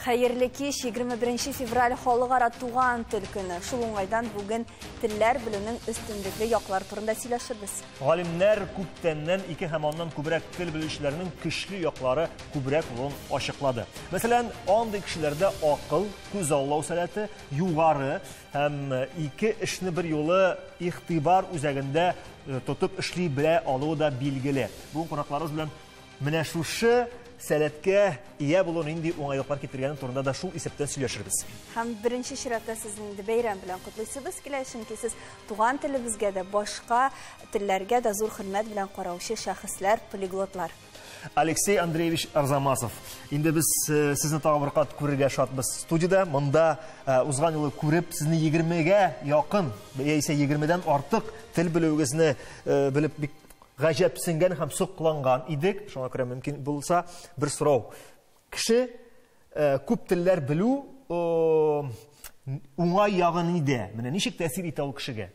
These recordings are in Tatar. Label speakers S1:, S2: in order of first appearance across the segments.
S1: Хәерле кич, 21 февраль халыкара туган тел көне. Шул уңайдан бүген телләр белүнең өстенлекле яклары турында сөйләшербез.
S2: Галимнәр күптәннән ике һәм аннан күбрәк тел белүчеләрнең көчле яклары күбрәк булуын ачыклады. Мәсәлән, андый кешеләрдә акыл, күзаллау сәләте югары һәм ике эшне бер юлы игътибар үзәгендә тотып эшли белә алуы да билгеле. Бүген кунакларыбыз белән менә шушы сәләткә ия булу нинди уңайлыклар китергәне турында да шул исәптән сөйләшербез.
S1: Һәм беренче чиратта сезне инде бәйрәм белән котлыйсыбыз килә, чөнки сез туган телебезгә дә, башка телләргә дә зур хөрмәт белән караучы шәхесләр, полиглотлар.
S2: Алексей Андреевич Арзамасов. Инде без сезне тагы бер кат күрергә шатбыз студияда. Монда узган юлы күреп, сезне 20-гә якын, яисә 20-дән артык тел белүегезне белеп бик гаҗәпсенгән һәм сокланган идек. Шуңа күрә мөмкин булса бер сорау. Кеше күп телләр белү уңай ягы нидә? Менә ничек тәэсир итә ул кешегә?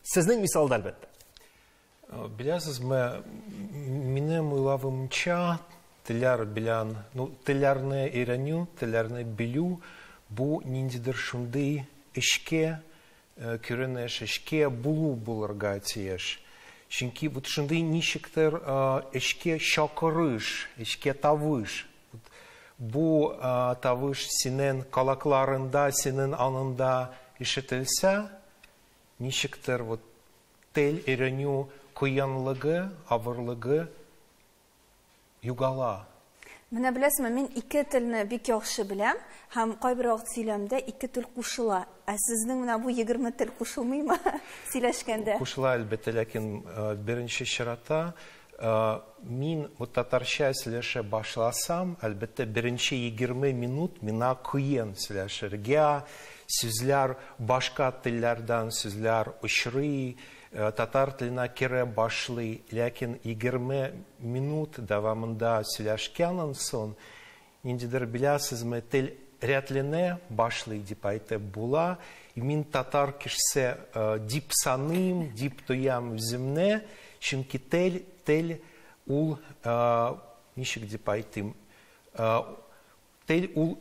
S2: Сезнең мисалда, әлбәттә.
S3: Беләсезме, минем уйлавымча, телләр белән, ну, телләрне өйрәнү, телләрне белү бу ниндидер шундый эшкә күренеш, эшкә булу булырга тиеш. Чөнки вот шундый ничектер эшкә чакырыш, эшкә тавыш. Бу тавыш синең колакларында, синең аңында ишетелсә, ничектер вот тел өйрәнү кыенлыгы, авырлыгы югала.
S1: Менә беләсезме, мин ике телне бик яхшы беләм һәм кайбер вакыт сөйләмдә ике тел кушыла. Ә сезнең менә бу 20 тел кушылмыймы сөйләшкәндә?
S3: Кушыла, әлбәттә, ләкин беренче чиратта мин вот татарча сөйләшә башласам, әлбәттә, беренче 20 минут миңа кыен сөйләшергә, сүзләр башка телләрдән сүзләр очрый, татар теленә керә башлый, ләкин 20 минут дәвамында сөйләшкәннән соң, ниндидер, беләсезме, тел рәтләнә башлый дип әйтеп була. Мин татар кешесе дип саныйм, дип тоям үземне, чөнки тел ул, ничек дип әйтим, тел ул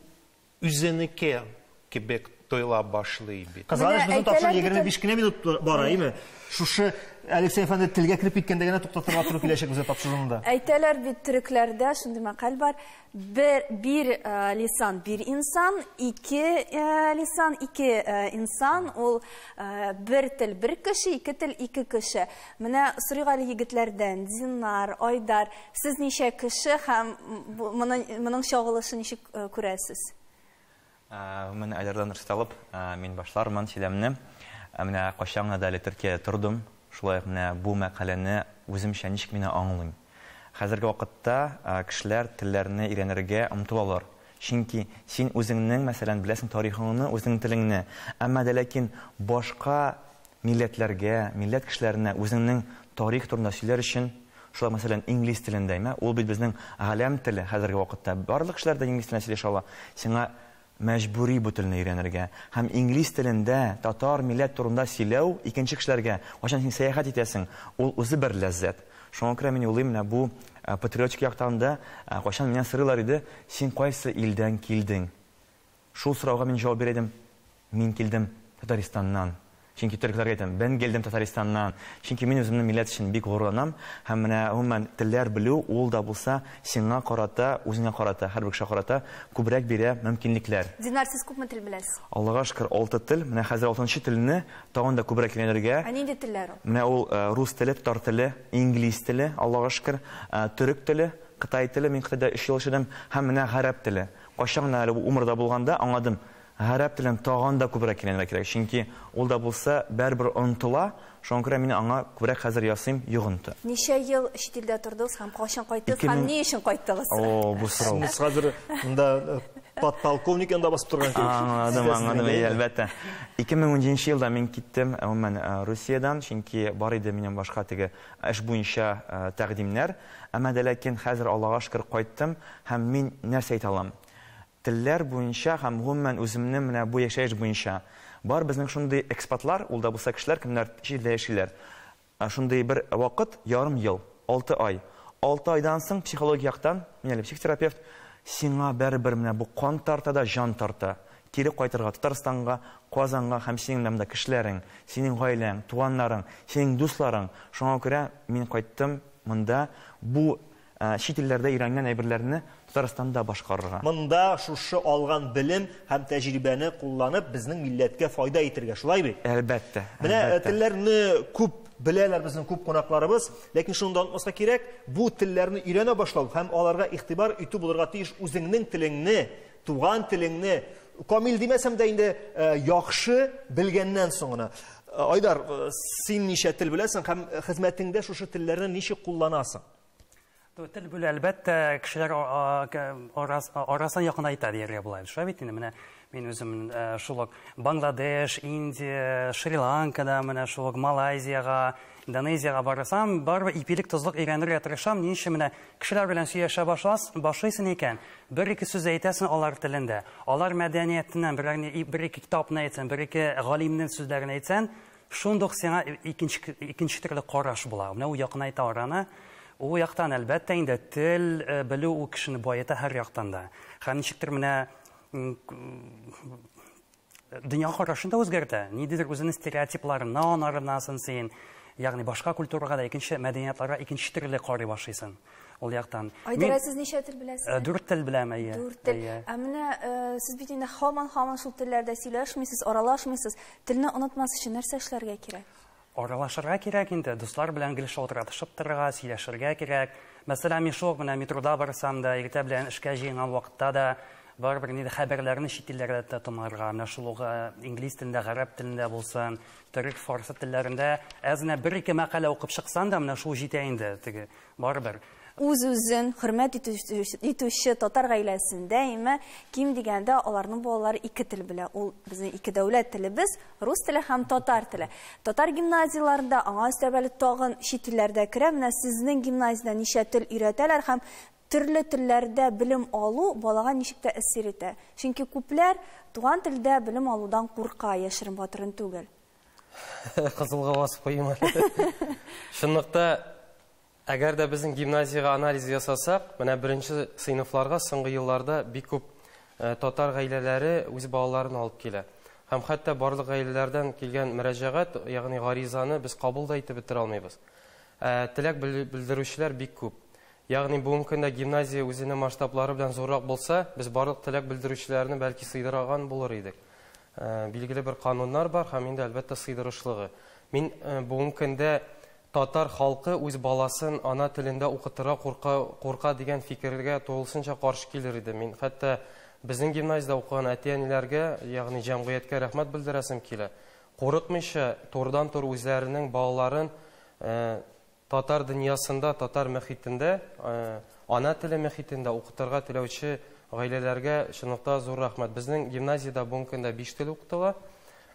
S3: үзенеке кебек тойла башлый бит.
S2: Кызганыч, безнең тапшыру 25 кенә минут бара, әйме? Шушы Алексей әфәнде телгә кереп киткәндә генә туктатырга туры киләчәк безгә тапшыруны.
S1: Әйтәләр бит, төрекләрдә шундый мәкаль бар: бер лисан бер инсан, ике лисан ике инсан, ул бер тел бер кеше, ике тел ике кеше. Менә сорыйк әле егетләрдән, Динар, Айдар, сез ничә кеше һәм моның чагылышын ничек күрәсез?
S4: Менә Айдардан рөхсәт алып, мин башлармын сөйләмне. Менә кайчан гына да әле Төркиядә тордым, шулай ук менә бу мәкаләне үземчә ничек мине аңлыйм. Хәзерге вакытта кешеләр телләрне өйрәнергә омтылалар. Чөнки син үзеңнең, мәсәлән, беләсең тарихыңны, үзеңнең телеңне. Әмма дә ләкин башка милләтләргә, милләт кешеләренә үзеңнең тарих турында сөйләр өчен, шулай, мәсәлән, инглиз телендә, әйме? Ул бит безнең галәм теле хәзерге вакытта. Барлык кешеләр дә инглиз телендә сөйләшә ала. Сиңа мәҗбүри бу телне өйрәнергә. Һәм инглиз телендә татар милләт турында сөйләү икенче кешеләргә, кайчан син сәяхәт итәсең, ул үзе бер ләззәт. Шуңа күрә мин уйлыйм, менә бу патриотик яктан да, кайчан миннән сорыйлар иде, син кайсы илдән килдең? Шул сорауга мин җавап бирә идем, мин килдем Татарстаннан. Чөнки төрекләргә әйтәм, бен килдем Татарстаннан. Чөнки мин үземнең милләт өчен бик горурланам. Һәм менә гомумән телләр белү, ул да булса сиңа карата, үзеңә карата, һәрбер кешегә карата күбрәк бирә мөмкинлекләр.
S1: Динар, сез күпме тел беләсез?
S4: Аллага шөкер, 6 тел. Менә хәзер 6 телне тагын да күбрәк өйрәнергә.
S1: Ә нинди телләр ул?
S4: Менә ул рус теле, татар теле, инглиз теле, Аллага шөкер, төрек теле, кытай теле, мин Кытайда 3 ел яшәдем, һәм менә гарәп теле. Кайчан гына әле бу умырда булганда аңладым, гарәп телен тагын да күбрәк өйрәнергә кирәк, чөнки ул да булса бәрбер онытыла, шуңа күрә мин аңа күбрәк хәзер ясыйм йогынты.
S1: Ничә ел чит илдә тордыгыз һәм кайчан кайттыгыз һәм ни өчен кайттыгыз?
S4: О, бу сорау.
S2: Сез хәзер монда подполковник янында басып торган кебек.
S4: Аңладым, аңладым, әлбәттә. 2017 елда мин киттем, гомумән, Русиядән, чөнки бар иде минем башка теге эш буенча тәкъдимнәр. Әмма дә ләкин хәзер Аллага шөкер кайттым һәм мин нәрсә әйтә алам? Телләр буенча һәм гомумән үземне менә бу яшәеш буенча. Бар безнең шундый экспатлар, ул да булса кешеләр, кемнәр чит илдә яшиләр. Шундый бер вакыт, ярым ел, 6 ай. 6 айдан соң психологик яктан, мин әле психотерапевт, Сиңа барыбер менә бу кан тарта да җан тарта. Кире кайтырга Татарстанга, Казанга һәм синең монда кешеләрең, синең гаиләң, туганнарың, синең дусларың. Шуңа күрә мин кайттым монда бу чит илләрдә өйрәнгән әйберләрне Татарстанда башкарырга.
S2: Монда шушы алган белем һәм тәҗрибәне кулланып безнең милләткә файда итергә, шулай бит?
S4: Әлбәттә.
S2: Менә телләрне күп беләләр безнең күп кунакларыбыз, ләкин шуны да онытмаска кирәк, бу телләрне өйрәнә башлау һәм аларга игътибар итү булырга тиеш үзеңнең телеңне, туган телеңне камил димәсәм дә инде яхшы белгәннән соң гына. Айдар, син ничә тел беләсең һәм хезмәтеңдә шушы телләрне ничек кулланасың?
S5: Тел белү, әлбәттә, кешеләр арасын якынайта дияргә була. Шулай бит инде, менә мин үзем шул ук Бангладеш, Индия, Шри-Ланкада, менә шул ук Малайзиягә, Индонезиягә барсам, барыбер ипилек тозлык өйрәнергә тырышам. Ни өчен менә кешеләр белән сөйләшә башлыйсың икән, бер-ике сүз әйтәсең алар телендә. Алар мәдәниятеннән бер-ике китапны әйтсәң, бер-ике галимнең сүзләрен әйтсәң, шундук сиңа икенче төрле караш була. Менә ул якынайта араны. Ул яктан әлбәттә инде тел белү ул кешене баета һәр яктан да. Һәм ничектер менә дөнья карашын да үзгәртә. Ниндидер үзенең стереотипларыннан арынасың син. Ягъни башка культурага да, икенче мәдәниятларга икенче төрле карый башлыйсың. Ул яктан.
S1: Айдар, сез ничә тел беләсез?
S5: 4 тел беләм, әйе.
S1: 4 тел. Ә менә сез бит инде һаман-һаман шул телләрдә сөйләшмисез, аралашмыйсыз. Телне онытмас өчен нәрсә эшләргә кирәк?
S5: Аралашырга кирәк инде, дуслар белән гел шалтыратышып торырга, сөйләшергә кирәк. Мәсәлән, мин шул менә метрода барсам да, иртә белән эшкә җыенган вакытта да барыбер инде хәбәрләрне чит илләрдә дә тыңларга. Менә шул ук инглиз телендә, гарәп телендә булсын, төрек, фарсы телләрендә әз генә бер-ике мәкалә укып чыксаң да, менә шул җитә инде, теге барыбер.
S1: Үз-үзен хөрмәт итүче татар гаиләсендә, әмма ким дигәндә аларның балалары ике тел белә. Ул безнең ике дәүләт телебез, рус теле һәм татар теле. Татар гимназияләрендә аңа өстәп әле тагын чит телләрдә керә. Менә сезнең гимназиядә ничә тел өйрәтәләр һәм төрле телләрдә белем алу балага ничек тәэсир итә? Чөнки күпләр туган телдә белем алудан курка, яшерен батырын түгел.
S6: Кызылга басып куйым әле. Чынлыкта, әгәр дә безнең гимназиягә анализ ясасак, менә беренче сыйныфларга соңгы елларда бик күп татар гаиләләре үз балаларын алып килә. Һәм хәтта барлык гаиләләрдән килгән мөрәҗәгать, ягъни гаризаны без кабул да итеп бетерә алмыйбыз. Теләк белдерүчеләр бик күп. Ягъни бүгенге көндә гимназия үзенең масштаблары белән зуррак булса, без барлык теләк белдерүчеләрне бәлки сыйдырган булыр идек. Билгеле бер кануннар бар һәм инде әлбәттә сыйдырышлыгы. Мин бүгенге көндә татар халкы үз баласын ана телендә укытырга курка дигән фикергә тулысынча каршы килер идем. Мин хәтта безнең гимназиядә укыган әти-әниләргә, ягъни җәмгыятькә рәхмәт белдерәсем килә. Курыкмыйча, турыдан-туры үзләренең балаларын татар дөньясында, татар мөхитендә, ана теле мөхитендә укытырга теләүче гаиләләргә чынлыкта зур рәхмәт. Безнең гимназиядә бүгенге көндә 5 тел укытыла.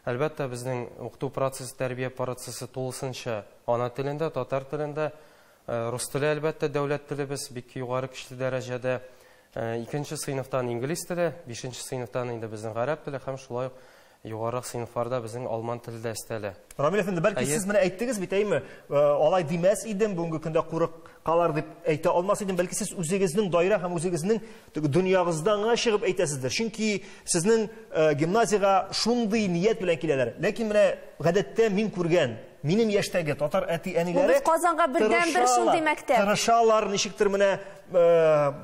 S6: Әлбәттә, безнең укыту процессы, тәрбия процессы тулысынча ана телендә, татар телендә, рус теле әлбәттә дәүләт телебез бик югары көчле дәрәҗәдә. Икенче сыйныфтан инглиз теле, бишенче сыйныфтан инде безнең гарәп теле һәм шулай ук югарырак сыйныфларда безнең алман теле дә өстәлә.
S2: Рамил әфәнде, бәлки сез менә әйттегез бит, әйме? Алай димәс идем, бүгенге көндә курыккалар дип әйтә алмас идем. Бәлки сез үзегезнең даирә һәм үзегезнең дөньягыздан гына чыгып әйтәсездер. Чөнки сезнең гимназиягә шундый ният белән киләләр. Ләкин менә гадәттә мин күргән, минем яшьтәге татар әти-әниләре
S1: Бу Казанга бердәнбер шундый мәктәп.
S2: Тырышалар, ничектер менә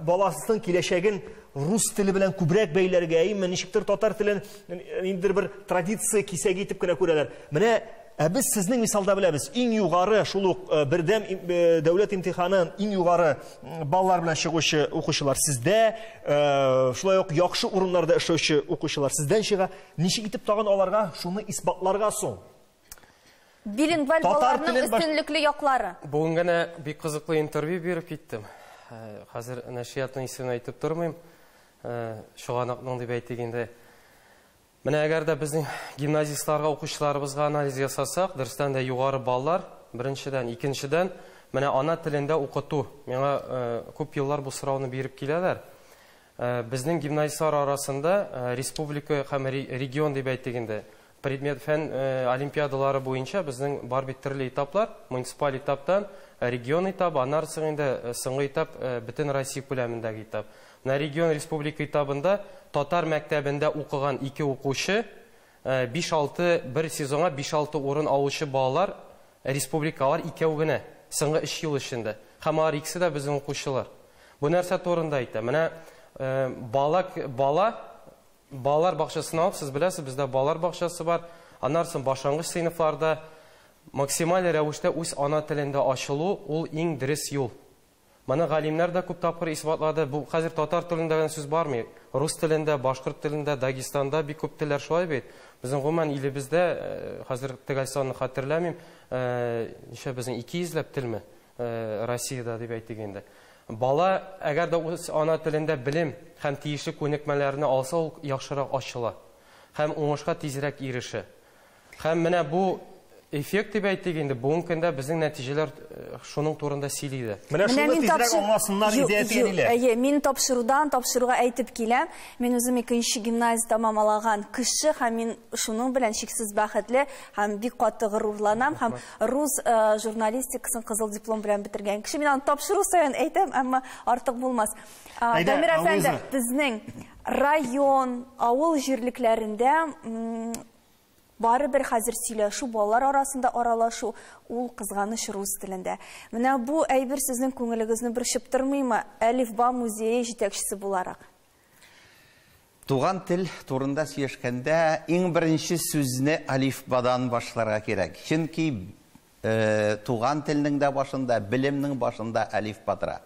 S2: баласының киләчәген рус теле белән күбрәк бәйләргә, әйме, ничектер татар телен ниндидер бер традиция кисәге итеп кенә күрәләр. Менә без сезнең мисалда беләбез, иң югары шул ук бердәм дәүләт имтиханын иң югары баллар белән чыгучы укучылар сездә, шулай ук яхшы урыннарда эшләүче укучылар сездән чыга. Ничек итеп тагын аларга шуны исбатларга соң?
S1: Билингваль балаларның өстенлекле яклары.
S6: Бүген генә бик кызыклы интервью биреп киттем. Хәзер нәшриятның исемен әйтеп тормыйм. Чуганакның дип әйтик инде. Менә әгәр дә безнең гимназистларга, укучыларыбызга анализ ясасак, дөрестән дә югары баллар, беренчедән, икенчедән, менә ана телендә укыту. Миңа күп еллар бу сорауны биреп киләләр. Безнең гимназистлар арасында республика һәм регион дип әйтик инде, предмет фән олимпиадалары буенча безнең бар бит төрле этаплар, муниципаль этаптан регион этабы, аннары соң инде соңгы этап бөтен Россия күләмендәге этап. Менә регион республика этабында татар мәктәбендә укыган ике укучы 5-6 бер сезонга 5-6 урын алучы балалар республикалар икәү генә соңгы 3 ел эчендә. Һәм алар икесе дә безнең укучылар. Бу нәрсә турында әйтә? Менә бала бала балалар бакчасына алып, сез беләсез, бездә балалар бакчасы бар. Аннан соң башлангыч сыйныфларда максималь рәвештә үз ана телендә ачылу ул иң дөрес юл. Моны галимнәр дә күп тапкыр исбатлады. Бу хәзер татар телендә генә сүз бармый. Рус телендә, башкорт телендә, Дагестанда бик күп телләр шулай бит. Безнең гомумән илебездә хәзер төгәл санны хәтерләмим, ничә безнең 200 ләп телме Россиядә дип әйтик инде. Бала әгәр дә үз ана телендә белем һәм тиешле күнекмәләрне алса, ул яхшырак ачыла һәм уңышка тизрәк ирешә. Һәм менә бу эффект дип әйтик инде, бүгенге көндә безнең нәтиҗәләр шуның турында сөйли дә.
S2: Менә шуны тизрәк аңласыннар иде әти-әниләр.
S1: Әйе, мин тапшырудан тапшыруга әйтеп киләм. Мин үзем икенче гимназия тәмамлаган кеше һәм мин шуның белән чиксез бәхетле һәм бик каты горурланам һәм рус журналистикасын кызыл диплом белән бетергән кеше. Мин аны тапшыру саен әйтәм, әмма артык булмас. Дамир әфәнде, безнең район, авыл җирлекләрендә барыбер хәзер сөйләшү, балалар арасында аралашу ул кызганыч рус телендә. Менә бу әйбер сезнең күңелегезне борчып тормыймы? Әлифба музее җитәкчесе буларак.
S7: Туган тел турында сөйләшкәндә иң беренче сүзне әлифбадан башларга кирәк. Чөнки туган телнең дә башында, белемнең башында әлифба тора.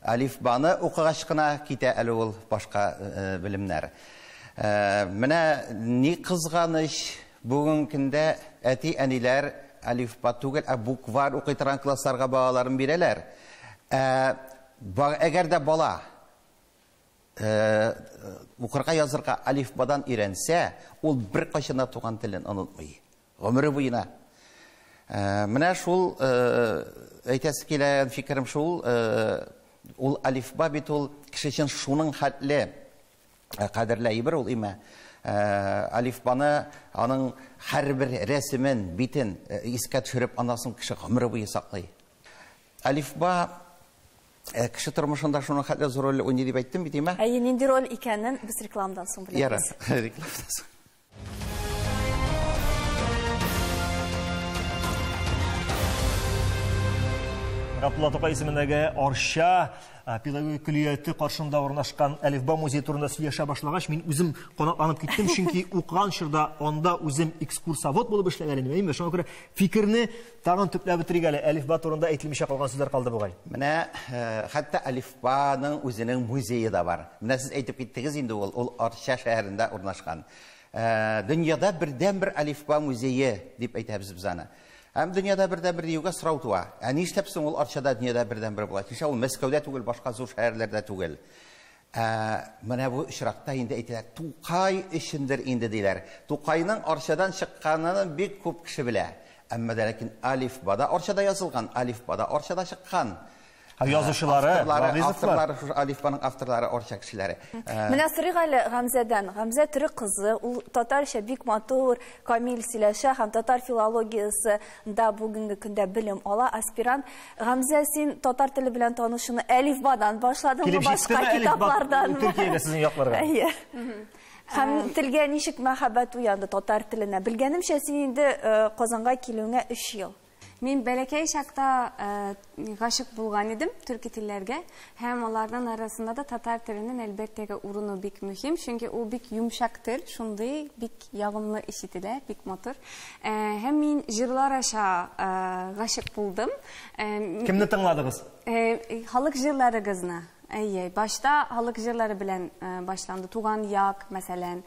S7: Әлифбаны укыгач кына китә әле ул башка белемнәр. Менә ни кызганыч, бүгенге көндә әти-әниләр әлифба түгел, ә букварь укый торган классларга балаларын бирәләр. Әгәр дә бала укырга язырга әлифбадан өйрәнсә, ул беркайчан да туган телен онытмый. Гомере буена. Менә шул әйтәсе килгән фикерем шул, ул әлифба бит ул кеше өчен шуның хәтле кадерле әйбер ул име. Әлифбаны аның һәрбер рәсемен, битен искә төшереп, аннан соң кеше гомере буе саклый. Әлифба кеше тормышында шуның хәтле зур роль уйный дип әйттем бит, име?
S1: Әйе, нинди роль икәнен без рекламадан соң беләбез.
S7: Ярар, рекламадан соң.
S2: Габдулла Тукай исемендәге Арча педагогик көллияте каршында урнашкан Әлифба музее турында сөйләшә башлагач, мин үзем канатланып киттем, чөнки укыган чорда анда үзем экскурсовод булып эшләгән идем. Әйме, шуңа күрә фикерне тагын төпләп бетерик әле. Әлифба турында әйтелмичә калган сүзләр калды бугай.
S7: Менә хәтта Әлифбаның үзенең музее да бар. Менә сез әйтеп киттегез инде, ул Арча шәһәрендә урнашкан. Дөньяда бердәнбер Әлифба музее дип әйтәбез без аны. Һәм дөньяда бердәнбер диюгә сорау туа. Ә нишләп соң ул Арчада дөньяда бердәнбер була? Нишләп ул Мәскәүдә түгел, башка зур шәһәрләрдә түгел? Менә бу очракта инде әйтәләр, Тукай өчендер инде диләр. Тукайның Арчадан чыкканын бик күп кеше белә. Әмма дә ләкин Әлифбада Арчада язылган, Әлифбада Арчада чыккан.
S2: Ә язучылары,
S7: авторлары, шушы Әлифбаның авторлары Арча кешеләре.
S1: Менә сорыйк әле Гамзәдән. Гамзә төрек кызы, ул татарча бик матур, камил сөйләшә һәм татар филологиясендә бүгенге көндә белем ала, аспирант. Гамзә, син татар теле белән танышуны Әлифбадан башладыңмы, башка китаплардан?
S2: Төркиягә сезнең якларга.
S1: Әйе. Һәм телгә ничек мәхәббәт уянды татар теленә? Белгәнемчә, син инде Казанга килүеңә 3 ел.
S8: Мин бәләкәй чакта гашык булган идем төрки телләргә, һәм аларның арасында да татар теленең әлбәттәге урыны бик мөһим, чөнки ул бик йомшак тел, шундый бик ягымлы ишетелә, бик матур. Һәм мин җырлар аша гашык булдым.
S2: Кемне тыңладыгыз?
S8: Халык җырларыгызны. Әйе, башта халык җырлары белән башланды. Туган як, мәсәлән,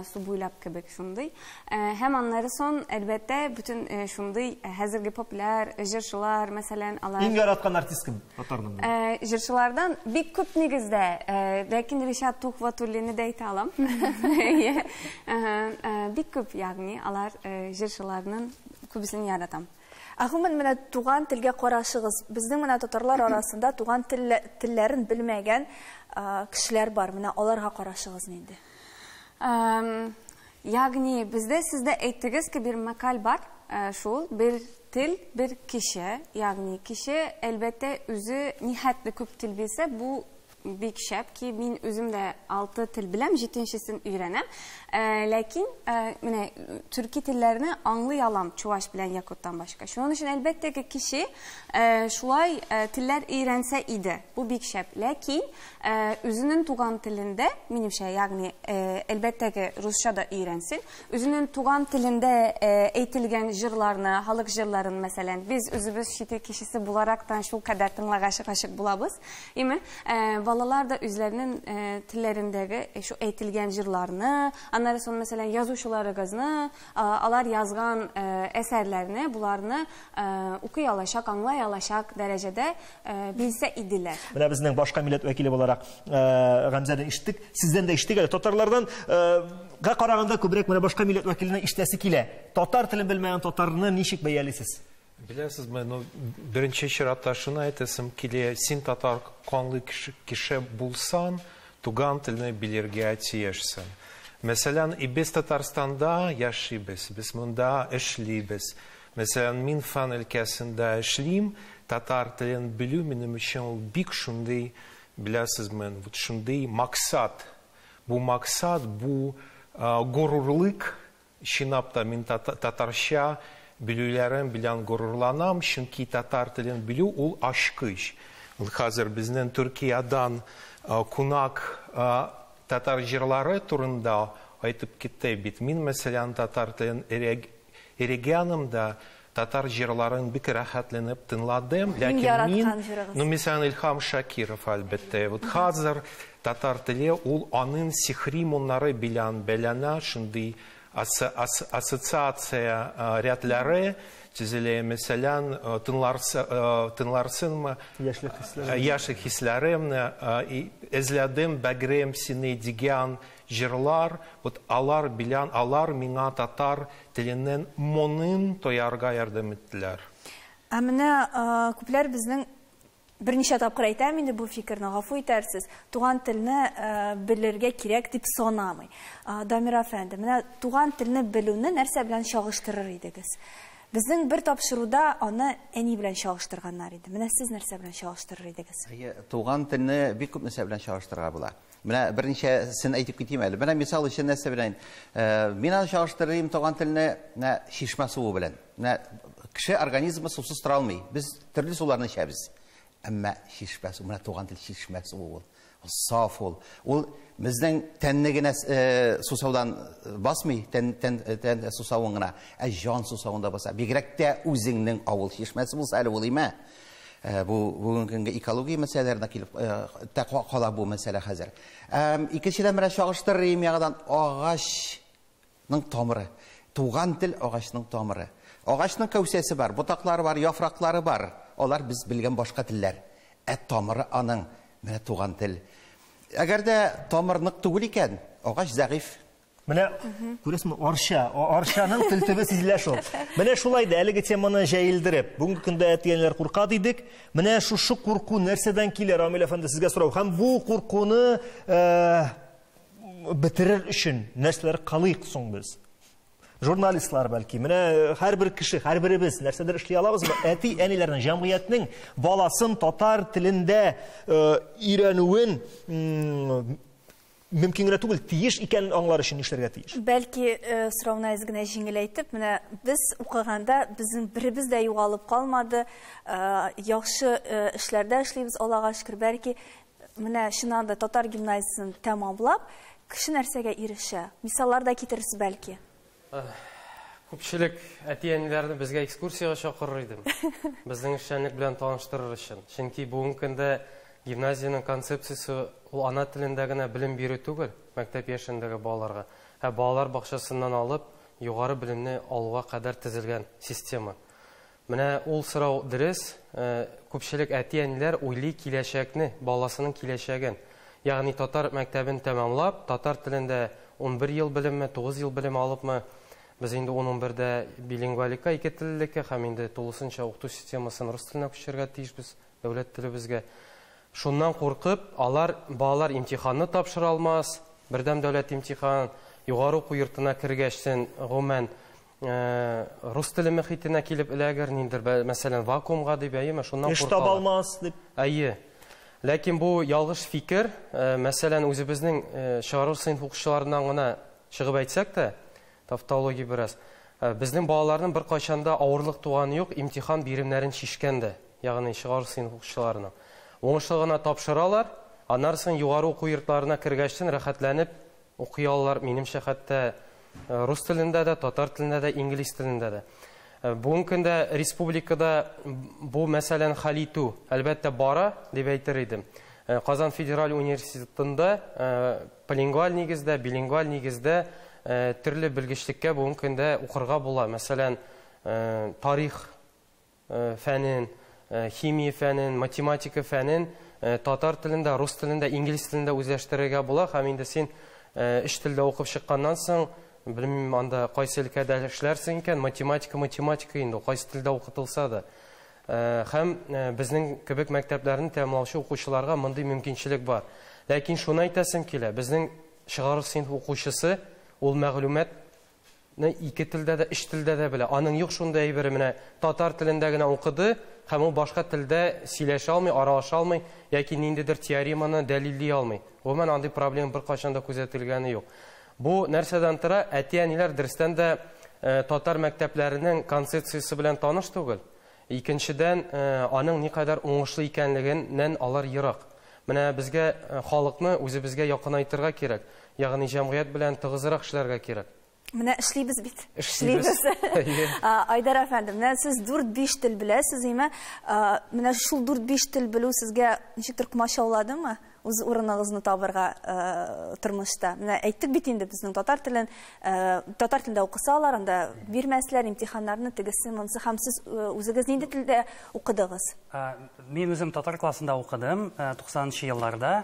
S8: су буйлап кебек шундый. Һәм аннары соң, әлбәттә, бөтен шундый хәзерге популяр җырчылар, мәсәлән, алар.
S2: Иң яраткан артист кем татарның?
S8: Җырчылардан бик күп нигездә, ләкин Ришат Тухватуллинны да әйтә алам. Бик күп, ягъни алар җырчыларның күбесен яратам.
S1: Ә гомумән менә туган телгә карашыгыз. Безнең менә татарлар арасында туган телләрен белмәгән кешеләр бар. Менә аларга карашыгыз нинди?
S8: Ягъни бездә сез дә әйттегез ки, бер мәкаль бар, шул бер тел, бер кеше, ягъни кеше әлбәттә үзе нихәтле күп тел белсә, бу Бик шәп ки, мин үзем дә 6 тел беләм, 7-нчесен өйрәнәм. Ләкин менә төрки телләрне аңлый алам, чуваш белән якуттан башка. Шуның өчен әлбәттә ки кеше шулай телләр өйрәнсә иде. Бу бик шәп. Ләкин үзенең туган телендә, минемчә, ягъни әлбәттә ки русча да өйрәнсен, үзенең туган телендә әйтелгән җырларны, халык җырларын, мәсәлән, без үзебез чит ил кешесе буларактан шул кадәр тыңлагач гашык булабыз. Име, балалар да үзләренең телләрендәге шу әйтелгән җырларны, аннары соң, мәсәлән, язучыларыгызны, алар язган әсәрләрне, буларны укый алачак, аңлай алачак дәрәҗәдә белсә иделәр.
S2: Менә безнең башка милләт вәкиле буларак Гамзәдән ишеттек, сездән дә ишеттек әле. Татарлардан га караганда күбрәк менә башка милләт вәкиленә ишетәсе килә. Татар телен белмәгән татарны ничек бәялисез?
S3: Беләсезме, ну, беренче чиратта шуны әйтәсем килә, син татар канлы кеше булсаң, туган телне белергә тиешсең. Мәсәлән, и без Татарстанда яшибез, без монда эшлибез. Мәсәлән, мин фән өлкәсендә эшлим, татар телен белү минем өчен ул бик шундый, беләсезме, вот шундый максат. Бу максат, бу горурлык, чынлап та мин татарча белүләрем белән горурланам, чөнки татар телен белү ул ачкыч. Ул хәзер безнең Төркиядән кунак татар җырлары турында әйтеп китте бит. Мин, мәсәлән, татар телен эрегәнемдә татар җырларын бик рәхәтләнеп тыңладым. Ләкин мин, ну, мәсәлән, Илһам Шакиров, әлбәттә. Вот хәзер татар теле ул аның сихри моңнары белән бәйләнә, шундый ассоциация рядлары төзелә, мәсәлән, тыңларсыңмы?
S2: Яшьлек хисләре.
S3: Яшьлек хисләремне, эзләдем, бәгърем сине дигән җырлар, вот алар белән, алар миңа татар теленең моңын тоярга ярдәм иттеләр.
S1: Ә менә күпләр безнең берничә тапкыр әйтәм инде бу фикерне, гафу итәрсез, туган телне белергә кирәк дип санамый. Дамир әфәнде, менә туган телне белүне нәрсә белән чагыштырыр идегез? Безнең бер тапшыруда аны әни белән чагыштырганнар иде. Менә сез нәрсә белән чагыштырыр идегез?
S7: Әйе, туган телне бик күп нәрсә белән чагыштырырга була. Менә берничәсен әйтеп китим әле. Менә мисал өчен нәрсә белән? Мин аны чагыштырыйм туган телне менә чишмә суы белән. Менә кеше организмы сусыз тора алмый. Без төрле суларны эчәбез. Әмма чишмә суы, менә туган тел чишмә суы ул. Ул саф ул. Ул безнең тәнне генә сусаудан басмый, тән сусавын гына, ә җан сусавын да баса. Бигрәк тә үзеңнең авыл чишмәсе булса әле ул име? Бу бүгенге көнгә экология мәсьәләләренә килеп тә кала бу мәсьәлә хәзер. Икенчедән менә чагыштырыйм яңадан агачның тамыры. Туган тел агачның тамыры. Агачның кәүсәсе бар, ботаклары бар, яфраклары бар. Алар без белгән башка телләр. Ә тамыры аның менә туган тел. Әгәр дә тамыр нык түгел икән, агач зәгыйфь.
S2: Менә күрәсезме, Арча, Арчаның тел төбе сизелә шул. Менә шулай да әлеге теманы җәелдереп, бүгенге көндә әти-әниләр курка дидек. Менә шушы курку нәрсәдән килә, Рамил әфәнде, сезгә сорау. Һәм бу куркуны бетерер өчен нәрсәләр кылыйк соң без? Журналистлар бәлки, менә һәрбер кеше, һәрберебез нәрсәдер эшли алабызмы? Әти-әниләрнең, җәмгыятьнең баласын татар телендә өйрәнүен мөмкин генә түгел, тиеш икәнен аңлар өчен нишләргә тиеш?
S1: Бәлки, сорауны әз генә җиңеләйтеп, менә без укыганда безнең беребез дә югалып калмады, яхшы эшләрдә эшлибез, Аллага шөкер. Бәлки, менә чыннан да татар гимназиясен тәмамлап, кеше нәрсәгә ирешә? Мисаллар да китерерсез бәлки.
S6: Күпчелек әти-әниләрне безгә экскурсиягә чакырыр идем. Безнең эшчәнлек белән таныштырыр өчен. Чөнки бүгенге көндә гимназиянең концепциясе ул ана телендә генә белем бирү түгел, мәктәп яшендәге балаларга, ә балалар бакчасыннан алып югары белемне алуга кадәр төзелгән система. Менә ул сорау дөрес, күпчелек әти-әниләр уйлый киләчәкне, баласының киләчәген. Ягъни татар мәктәбен тәмамлап, татар телендә 11 ел белемме, 9 ел белем алыпмы, без инде 10-11дә билингваликка, ике теллелеккә һәм инде тулысынча укыту системасын рус теленә күчерергә тиешбез, дәүләт телебезгә. Шуннан куркып, алар балалар имтиханны тапшыра алмас, бердәм дәүләт имтихан, югары уку йортына кергәчтен, гомумән, рус теле мөхитенә килеп эләгер, ниндер, мәсәлән, вакуумга дип, әйеме, шуннан
S2: Эш таба
S6: куркалар.
S2: алмас дип.
S6: Әйе. Ләкин бу ялгыш фикер, мәсәлән, үзебезнең чыгарылыш сыйныф укучыларыннан гына чыгып әйтсәк тә, тавтология бераз. Безнең балаларның беркайчан да авырлык туганы юк, имтихан биремнәрен чишкәндә, ягъни чыгарылыш сыйныф укучыларының. Уңышлы гына тапшыралар, аннары соң югары уку йортларына кергәчтен рәхәтләнеп укый алалар, минемчә, хәтта рус телендә дә, татар телендә дә, инглиз телендә дә. Бүгенге көндә республикада бу мәсьәләне хәл итү, әлбәттә, бара, дип әйтер идем. Казан федераль университетында полингваль нигездә, билингваль нигездә төрле белгечлеккә бүгенге көндә укырга була. Мәсәлән, тарих фәнен, химия фәнен, математика фәнен татар телендә, рус телендә, инглиз телендә үзләштерергә була. Һәм инде син өч телдә укып чыкканнан соң, белмим, анда кайсы өлкәдә эшләрсең икән, математика, математика инде, кайсы телдә укытылса да. Һәм безнең кебек мәктәпләрне тәмамлаучы укучыларга мондый мөмкинчелек бар. Ләкин шуны әйтәсем килә, безнең чыгарылыш сыйныф укучысы ул мәгълүматны ике телдә дә, өч телдә дә белә. Аның юк шундый әйбере, менә татар телендә генә укыды, һәм ул башка телдә сөйләшә алмый, аралаша алмый, яки ниндидер теореманы дәлилли алмый. Гомумән, андый проблема беркайчан да күзәтелгәне юк. Бу нәрсәдән тора? Әти-әниләр дөрестән дә татар мәктәпләренең концепциясе белән таныш түгел. Икенчедән, аның никадәр уңышлы икәнлегеннән алар ерак. Менә безгә халыкны үзебезгә якынайтырга кирәк, ягъни җәмгыять белән тыгызрак эшләргә кирәк.
S1: Менә эшлибез бит. Эшлибез. Айдар әфәндем, менә сез 4-5 тел беләсез, име? Менә шул 4-5 тел белү сезгә ничектер комачауладымы? Үз урыныгызны табырга тормышта. Менә әйттек бит инде, безнең татар телен, татар телендә укысалар, анда бирмәсләр имтиханнарны, тегесе, монысы. Һәм сез үзегез нинди телдә укыдыгыз?
S5: Мин үзем татар классында укыдым, 90-нчы елларда.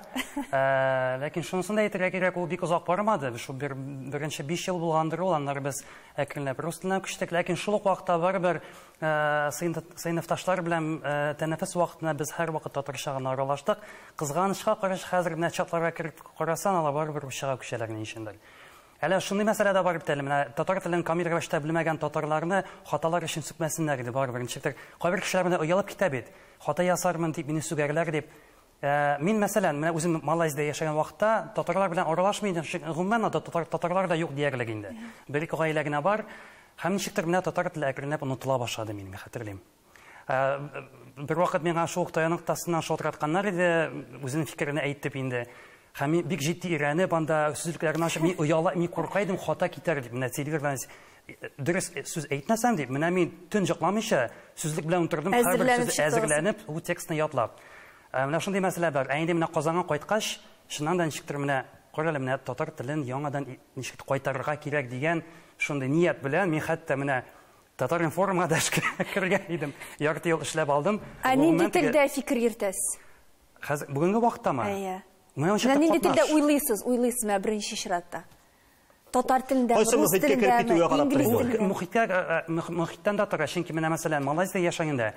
S5: Ләкин шунысын да әйтергә кирәк, ул бик озак бармады. Шул беренче 5 ел булгандыр ул, аннары без әкренләп рус теленә күчтек. Ләкин шул ук вакытта барыбер сыйныфташлар белән тәнәфес вакытында без һәрвакыт татарча гына аралаштык. Кызганычка каршы, хәзер менә чатларга кереп карасаң, алар барыбер русчага күчәләр ни өчендер. Әле шундый мәсьәлә дә бар бит әле, менә татар телен камил рәвештә белмәгән татарларны хаталар өчен сүкмәсеннәр иде барыбер. Ничектер кайбер кешеләр менә оялып китә бит. Хата ясармын дип, мине сүгәрләр дип. Мин, мәсәлән, менә үзем Малайзиядә яшәгән вакытта татарлар белән аралашмый идем, чөнки гомумән анда татарлар да юк диярлек инде. Бер-ике гаилә генә бар. Һәм ничектер менә татар теле әкренләп онытыла башлады минем, хәтерлим. Бер вакыт миңа шул ук таяну ноктасыннан шалтыратканнар иде, үзенең фикерен әйтеп инде. Һәм мин бик җитди өйрәнеп, анда сүзлекләрне ачып, мин ояла, мин курка идем, хата китәр дип. Менә телевизордан дөрес сүз әйтмәсәм дип, менә мин төн йокламыйча сүзлек белән утырдым, һәрбер сүз әзерләнеп, бу текстны ятлап. Менә шундый мәсьәлә бар. Ә инде менә Казанга кайткач, чыннан да ничектер менә, кара әле, менә татар телен яңадан ничек кайтарырга кирәк дигән шундый ният белән мин хәтта менә Татар-информга да эшкә кергән идем. Ярты ел эшләп алдым.
S1: Ә нинди телдә фикер йөртәсез?
S5: Хәзер бүгенге вакыттамы?
S1: Әйе.
S5: Менә
S1: Менә нинди телдә уйлыйсыз, уйлыйсыз менә беренче чиратта? Татар телендә, рус телендәме, инглиз телендә?
S5: Мохиткә, мохиттән дә тора, чөнки менә мәсәлән, Малайзиядә яшәгәндә,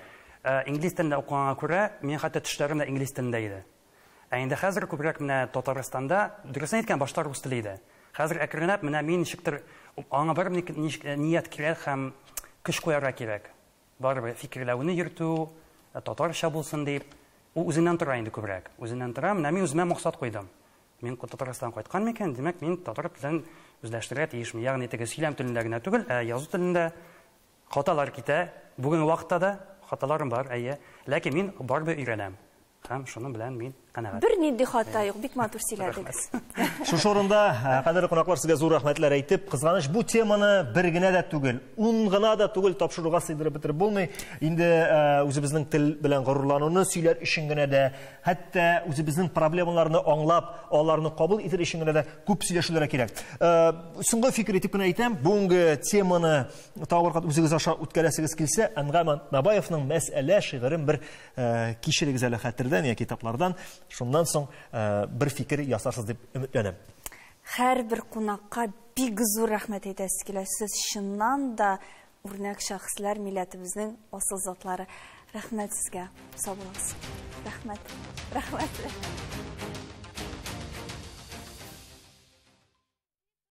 S5: инглиз телендә укыганга күрә, минем хәтта төшләрем дә инглиз телендә иде. Ә инде хәзер күбрәк менә Татарстанда, дөресен әйткән, башта рус теле иде. Хәзер әкренләп менә мин ничектер аңа барыбер ният кирәк һәм көч куярга кирәк. Барыбер фикерләүне йөртү, татарча булсын дип, ул үзеннән тора инде күбрәк. Үзеннән тора. Менә мин үземә максат куйдым. Мин Татарстаннан кайткан микән, димәк, мин татар телен үзләштерергә тиешмен. Ягъни теге сөйләм телендә генә түгел, ә язу телендә хаталар китә. Бүгенге вакытта да хаталарым бар, әйе. Ләкин мин барыбер өйрәнәм. Һәм шуның белән мин канәгать.
S1: Бер нинди хата юк, бик матур сөйләдегез.
S2: Шушы урында, кадерле кунаклар, сезгә зур рәхмәтләр әйтеп, кызганыч, бу теманы бер генә дә түгел, ун гына да түгел тапшыруга сыйдырып бетереп булмый. Инде үзебезнең тел белән горурлануны сөйләр өчен генә дә, хәтта үзебезнең проблемаларны аңлап, аларны кабул итер өчен генә дә күп сөйләшүләр кирәк. Соңгы фикер итеп кенә әйтәм, бүгенге теманы тагы бер кат үзегез аша үткәрәсегез килсә, Әнгам Атнабаевның Мәсьәлә шигырен бер кичерегез әле хәтердән я китаплардан, шуннан соң бер фикер ясарсыз дип өметләнәм.
S1: Һәрбер кунакка бик зур рәхмәт әйтәсе килә. Сез чыннан да үрнәк шәхесләр, милләтебезнең асыл затлары. Рәхмәт сезгә. Сау булыгыз. Рәхмәт. Рәхмәт.